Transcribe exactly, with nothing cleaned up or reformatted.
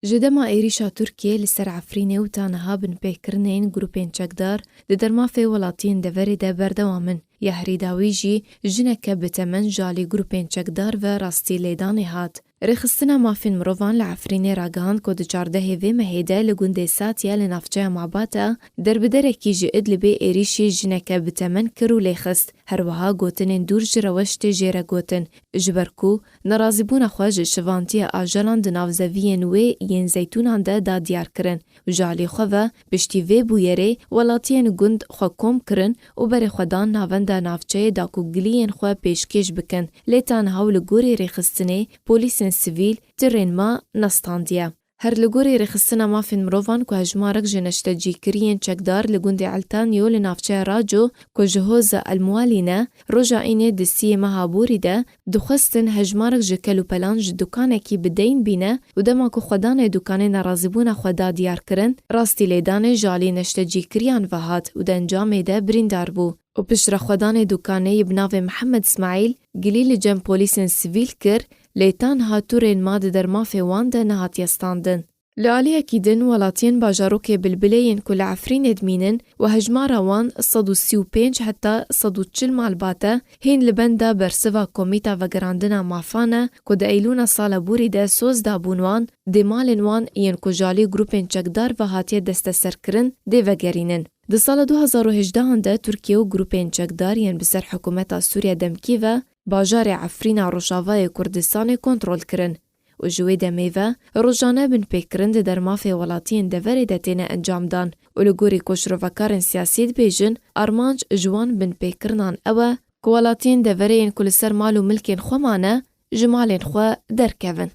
Ji dema êrîşa Tirkiyê li ser Efrînê û ta niha binpêkirinên grûpên çekdar di dermafê welatiyên deverê de berdewam in. Yehrî dawî jî jineke bi temen ji alî grûpên çekdar ve rastî lêdanê hat. Rêxistina Mafên Mirovan li Efrînê ragihand ku di çardehê vê mehê de li gundê Satiye li navçeya Mabata derbiderekî ji Idlibê êrîşî jineke bi temen kir û lêxist. Her wiha gotinên dûr ji reweştê jê re gotin, ji ber ku nerazîbûna xwe ji şivantiya ajelan di navzeviyên wê yên zeytûnan de da diyar kirin. Ji alî xwe ve, piştî vê bûyerê, welatiyên gund xwe kom kirin û berê xwe dan navenda navçeyê da ku giliyên xwe pêşkêş bikin. Lê ta niha û li gorî rêxistinê, polîsên sivîl tirên ma nestandiye. Her li gorî rêxistina mafên mirovan ku hejmarek ji neştecîkiriyên çekdar li gundê Eltanyo li navçeya Raco ku ji Hoza El Mualî ne, roja înê di siyê meha borî de dixwestin hejmarek ji kelûpelan ji dukanekî bi deyn bîne û dema ku xwedanê dukanê nerazîbûna xwe da diyar kirin, rastî lêdanê ji alî neştecîkiriyan ve hat û di encamê de birîndar bû. Û piştre xwedanê dukanê yê bi navê Mihemed Ismaîl gilî li cem polîsên sivîl kir, lê ta niha tûrên ma di dermafê wan de nehatiye standin. Li aliyekî din, welatiyên bajarokê Bilbilê yên ku li Efrînê dimînin û hejmara wan sed û sî û pênc heta sed û çil malbat e, hîn li benda bersiva Komîta Vegerandina Mafan e ku di Eylûna sala borî de soz dabûn wan, dê malên wan yên ku ji alî grûpên çekdar ve hatiye desteserkirin, dê vegerînin. Di sala du hezar û hejdehan de Tirkiye û grûpên çekdar yên bi ser hikûmeta Sûriye demkî ve bajarê Efrîna Rojavayê Kurdistanê kontrol kirin û ji wê demê ve rojane binpêkirin di dermafê welatiyên deverê de têne encamdan û li gorî ku şirovekarên siyasî dibêjin, armanc ji wan binpêkirinan ew e ku welatiyên deverê yên ku li ser mal û milkên xwe mane, ji malên xwe derkevin.